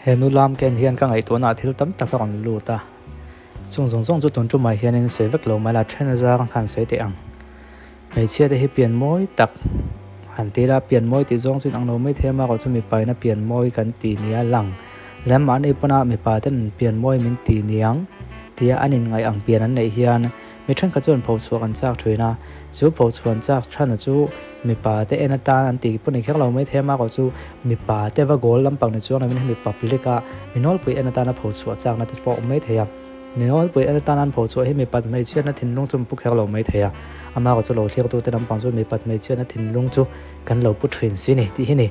He nu lam ken hian ka ngaihtuahna ah thil tam tak a rawn lut a, chung zawng zawng chu tun tumah hianin sawi vek lo mai la, then azar khan sawi teh ang. Hmeichhia te hi pian mawi tak han ti ila, pian mawi tih zawng chu inang lo mai thei a, amaherawhchu chu mipa ina pian mawi kan ti nia lang lem mahni pawna mipa ten pian mawi min ti niang tia an inngaih ang pian an neih hian mi thenkhat chuan phochhuah kan chak thin a, chu phochhuan chak chhana chu mipa te en atan an ti pawh ni kher lo mai thei a, amaherawhchu chu mipa te va goal lampang ni chuang lovin hemi public a mi nawlpui en atana phochhuah chakna te pawh a awm mai thei a. Ni nawlpui en atan an phochhuah hi mipat hmeichhiatna thinlung chu an pu kher lo mai thei a, amaherawhchu chu lo thlirtute lampang chu mipat hmeichhiatna thinlung chu kan lo pu thin si ni tih hi ni.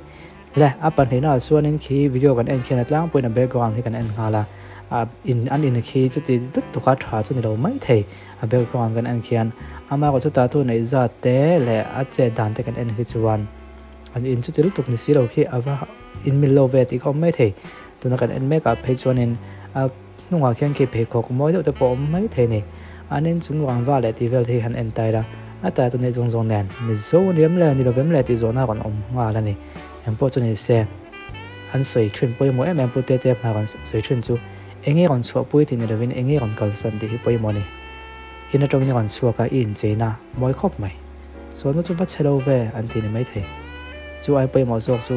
Le, a pahnihnaah chuanin khi video kan en khian a tlangpuiin a background hi kan en nghal a, a in an in khi chuti dut tuka tha chu ni lo mai thei a background kan en khian amaherawhchu chu tattoo neih zat te leh a chet dan te kan en hi chuan an in chuti lutuk ni si lo khi a va in mil lo ve tih kha awm mai thei. Tuna kan en mek ah phei chuanin a hnungah khian khi pheikhawk mawi deuh te pawh a awm mai thei a ni. An in chung rangva leh tih vel te hi han en tai la, a tattoo neih zawng zawng nen Mizo a ni em le, ni lo vem le tih zawhna a rawn awm nghal a ni. Eng pawh chu ni se, an sawi thin pawimawh em em Pu Tete hma rawn sawi thin chu eng nge rawn chhuahpui tih ni lovin eng nge rawn kalsan tih hi pawimawh a ni. In atangin i rawn chhuak a, i incheina mawi khawp mai. Sawhna chu va chhe lo ve an ti ni maithei. Chu ai pawimawh zawk chu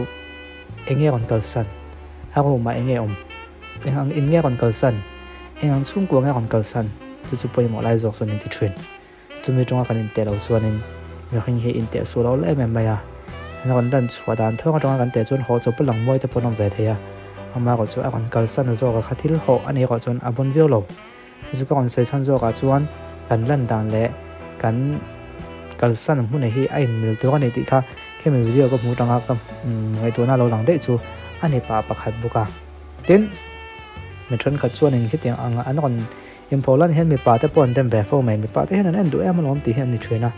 eng nge rawn kalsan, a room ah eng nge awm, eng ang in nge rawn kalsan, eng ang chhungkua nge rawn kalsan chu chu pawimawh lai zawk chuan in ti thin. Chumi tawnga kan inteh lo chuanin mihring hi inteh suh lo em em mai a, an rawn lan chhuah dan thawng atanga kan teh chuan haw chawp a lang mawi te pawh an awm ve thei a, amaherawh chu a rawn kalsan zawk a kha thil haw a nih erawh chuan a bawn viau lo. Chu ka rawn sawi chhan zawkah chuan kan lan dan leh kan kalsan hmun hi a inmil tur a ni tih kha khemi video ka hmuh atanga ka ngaihtuahna lo lang daih chu a ni pah pakhat bawk a. Tin, mi thenkhat chuanin khitiang ang an rawn Inpho lan hian mipa te pawh an dem ve fo mai, mipa te hian an en duh em alawm tih hi an ni thin a,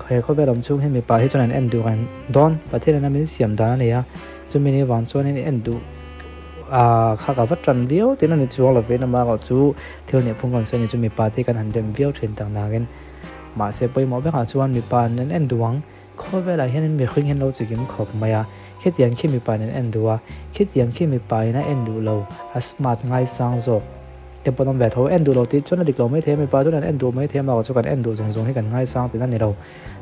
he khawvel awm chhung hian mipa hi chuan an en duh reng dawn, Pathian in a min siam dan a ni a, chumi ni vang chuan in en duh ah kha ka va tan viau tiin a ni chuang lovin amaherawh chu thil nih phung kan sawi a ni chu mipa te hi kan han dem viau thin tak nangin mahse pawimawh berah chuan mipa an en duh ang. Khawvelah hianin mihring hian lo chikim khawp mai a, khitiang khi mipa in an en duh a, khitiang khi mipa in a en duh lo, a smart ngaisang zawk te pawh an awm ve tho, en duh lo tih chuan a dik lo maithei a, mipa chuan an en duh maithei a, amaherawhchu chu kan en duh zawng zawng hi kan ngaisang tihna a ni lo.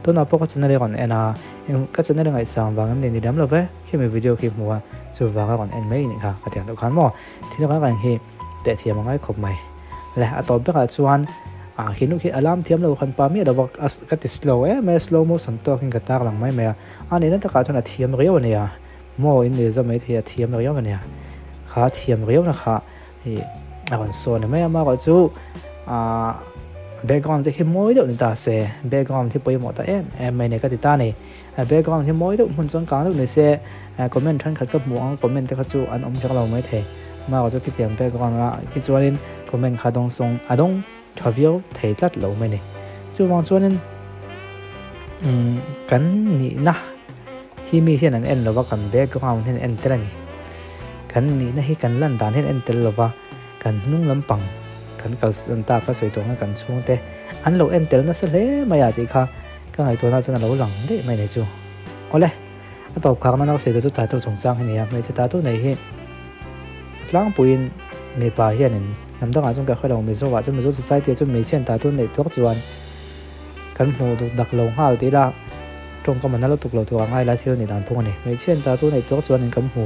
Tunah pawh ka channel hi rawn en a, ka channel hi ngaihsang vang em ni ni lem lo ve, khimi video khi hmu a, chuvanga rawn en mai nih kha ka tiang deuh khan maw, thil reng reng hi. Teh thiam a ngai khawp mai. Le a tawp berah chuan ah khi nu khi a lam thiam lo khan pa miah lo a ka ti slow em mai slow motion tawkin ka tar lang mai mai a a nihna takah chuan a thiam riau a nia maw in ni zawm mai thei a thiam riau a nia kha thiam riau na kha ih a rawn sawn mai a amaherawh chu ah background te khi mawi deuh ni ta se background hi pawimawh ta em em mai ni ka ti ta a ni background hi mawi deuh hmun chuan kang deuh ni se comment thenkhat ka hmuh ang comment te kha chu an awm kher lo mai thei. Mao chu khitiang background a khi chuanin comment kha dawng sawng a dawng tha viau thei tlat lo mai ni. Chuvang chuanin umm kan nihna hi mi hian an en lova kan background hian en tel a ni. Kan nihna hi kan lan dan hian en tel lova kan hnung lampang kan kalsan tak a sawi tawh anga kan chhungte an lo en tel nasa hle mai a tih kha ka ngaihtuahna chuan a lo lang daih mai ni chu. Awle. A tawp khakna nau sawi chu tattoo chungchang hi a ni a, hmeichhe tattoo nei hi tlangpuiin mipa hianin hnam dangah chuan ka hre lo Mizo ah chuan Mizo society ah chuan hmeichhia an tattoo neih tuak chuan kan hmuh duh dak lo nghal tih ila tawngkam a na lutuk lo tur a ngai lai thil a nih dan phung a ni. Hmeichhia an tattoo neih tuak chuanin kan hmu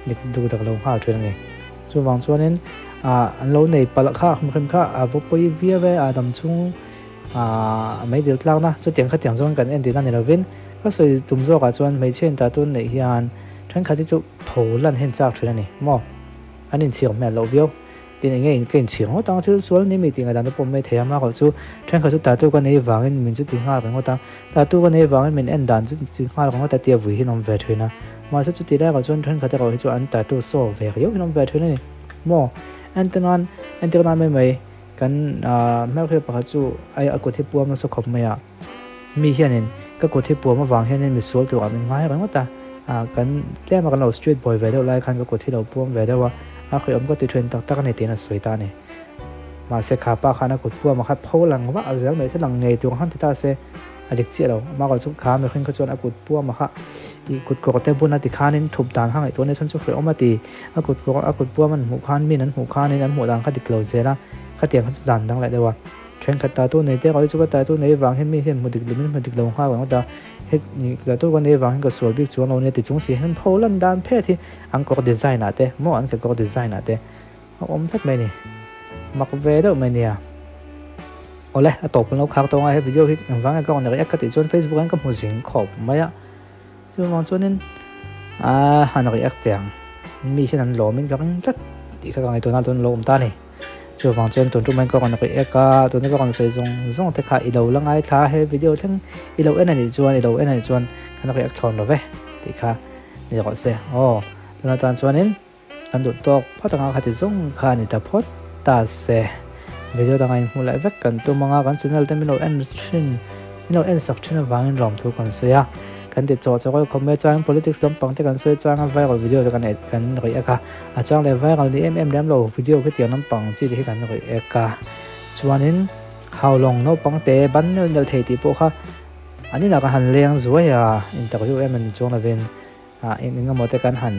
dik duh dak lo nghal thin a ni. Chuvang chuanin ah an lo nei palh kha hrim kha a va pawi viau e a dam chhung ah meidil tlakna chutiang khatiang zawng kan en tihna ni lovin ka sawi tum zawkah chuan hmeichhia in tattoo neih hian thenkhat hi chu pho lan hian chak thin a ni maw an inchhir hmel loh viau tin eng nge ka inchhir ngawt ang thil sual ni mi tih ngaihdan te pawh mai thei a amaherawh chu thenkhat chu tattoo ka nei vangin min chu ti nghal ringawt a tattoo ka nei vangin min en dan chu ti nghal ringawt a tia vui hi an awm ve thin a mahse chuti lai erawh chuan thenkhat erawh hi chu an tattoo saw ve riau hi an awm ve thin a ni maw entirnan entirnan mai mai. Kan hmelhriat pakhat chu ai a kut hi puam nasa khawp mai a, mi hianin ka kut hi puam avang hianin mi sual turah min ngai ringawt a, kan tlem a kan lo street boy ve deuh lai khan ka kut hi lo puam ve deuh a, a hriawm ka ti thin tak tak a ni tiin a sawi ta a ni. Mahse kha pa khan a kut puam a kha pho lang vah zel mai se lang ngei tur ang khan ti ta se. A dik chiah lo. Amah chu kha mihring kha chuan a kut puam a kha ih kut kawr te bun a ti khanin thup dan kha ngaihtuah nia chuan chu hrehawm a ti. A kut kawr a kut puam an hmuh khan min an hmuh khanin an hmuh dan kha dik lo zel a, khatiang kha chu dan dang leh deuh a. Thenkhat tattoo nei te erawh hi chu ka tattoo nei vang hian mi hian hmu dik lo min hmu dik lo nghal ang ngawt a, heti tattoo ka nei vang hian ka sual bik chuang lo nia ti chung si hian pho lan dan phet hi an kawr design ah te maw an kekawr design ah te a awm tlat mai a ni. Mak ve deuh mai nia. Awle a tawp lo khak tawng a he video hi engvang nge ka rawn react ka tih chuan Facebook ah hian ka hmu zing khawp mai a, chuvang chuanin aa han react teh ang mi hian an lawmin ka ring tlat tih kha ka ngaihtuah na chuan lo awm ta a ni. Chuvang chuan tun tum hian ka rawn react a, tuna ka rawn sawi zawng zawng te kha i lo la ngaithla a, he video thleng i lo en a nih chuan i lo en a nih chuan kan react thlawn lo ve tih kha ni rawh se. Aw tuna tan chuanin kan duh tawk phawt anga khati zawng kha a ni ta phawt ta se. Video danga inhmuh leh vek kan tum anga kan channel te min lo en thin min lo en sak thin avangin lawmthu kan sawi a. Kan ti chawh chawk a khawm mai chuan politics lampang te kan sawi chang a viral video te kan kan react a a chang leh viral ni em em lem lo video khitiang lampang chi te hi kan react a chuanin haulawng naupang te ban nel nel thei tih pawh kha an inah kan han leng zuai a interview em em ni chuang lovin ah eng eng emaw te kan han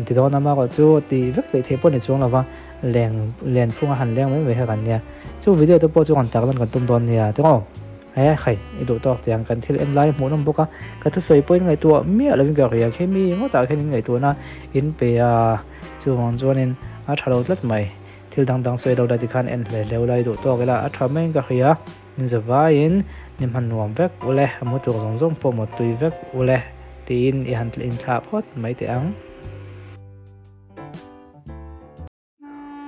ti dawn a amaherawh chu ti vek leh theih pawh ni chuang lova leng len phunga han leng mai mai kha kan nia chu video te pawh chu kan tarlan kan tum dawn nia tiraw. He khai i duh tawk tiang kan thil en lai hmuh nawm bawk a, ka thusawi pawhin ngaihtuah miah lovin ka ria khi mi ngawtah khian in ngaihtuahna in pe a, chuvang chuanin a tha lo tlat mai. Thil dang dang sawi lo la tikhan en hle hle ula i duh tawk ila a tha maiin ka hria. Ni zavaiin ni hman nuam vek ule, a mu tur zawng zawng pawh mawttui vek ule tiin i han inthlah phawt mai teh ang.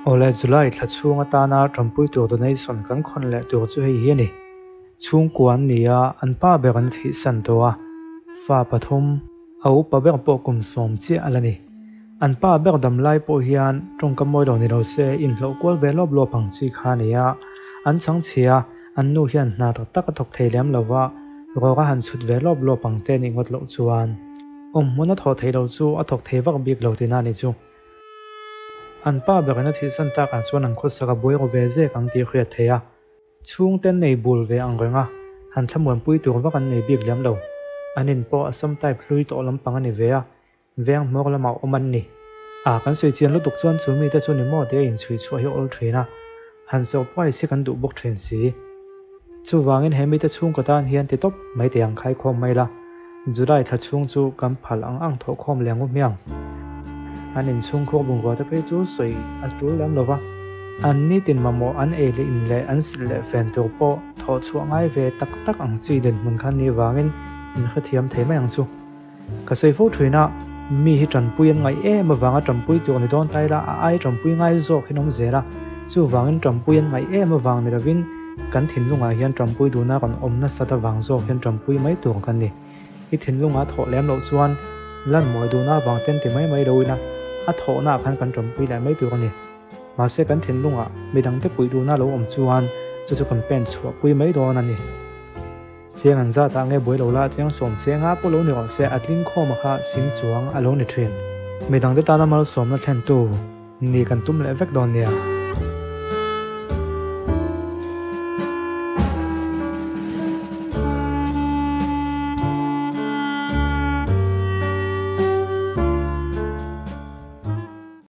Awle July thla chhung atana tanpui tur donation kan khawn leh tur chu hei hi a ni. Chhungkua an ni a, an pa ber an thihsan tawh a, fa pathum, a upa ber pawh kum sawm chiah a la ni. An pa ber dam lai pawh hian tawngka mawi lo ni lo se inhlawh kual ve lawp lawp ang chi kha a ni a, an chhangchhia, an nu hian hna tak tak a thawk thei lem lo va, rawk a han chhut ve lawp lawp ang te nih ngawt loh chuan awm hmun a thawh theih loh chu a thawk thei vak bik lo tihna a ni chu. An pa berin a thihsan takah chuan an khawsak a buai ru ve zek ang tih hriat theih a. Chhungte nei bul ve ang reng a, han thlamuanpui tur vak an nei bik lem lo. An in pawh Assam type hlui tawh lampang a ni ve a, veng hmawr lamah awm an ni. A kan sawi chian lutuk chuan chu mite chu ni maw tia inchhui chhuah hi a awl thin a, han surprise hi kan duh bawk thin si. Chuvangin he mite chhungkaw tan hian ti tawp mai teh ang khaikhawm mai la, July thla chhung chu kan phal ang ang thawhkhawm leh ngu hmiang. An inchhungkhur bungrua te phei chu sawi a tul lem lo va, an nitin mamawh an ei leh in leh an silh leh fen tur pawh thawh chhuah ngai ve tak tak ang chi dinhmun khan ni vangin in hrethiam thei mai ang chu. Ka sawi fo thin a, mi hi tanpui an ngaih em avanga tanpui tur ni dawn ta ila a ai tanpui ngai zawk hi an awm zel a, chuvangin tanpui an ngaih em avang ni lovin kan thinlungah hian tanpui duhna rawn awm nasat avang zawk hian tanpui mai tur kan ni. I thinlungah thawh lem loh chuan lan mawi duhna avang ten ti mai mai lo ila a thawhnaah khan kan tanpui leh mai tur a ni. Mahse kan thinlungah midangte puih duhna lo awm chuan chu chu kan pen chhuahpui mai dawn a ni. Chiang an zat ah nge buai lo la chiang sawm chiang a pawh lo ni rawh se a tling khawm a kha sing chuang a lo ni thin. Midang te tana malsawmna thlentu ni kan tum leh vek dawn nia.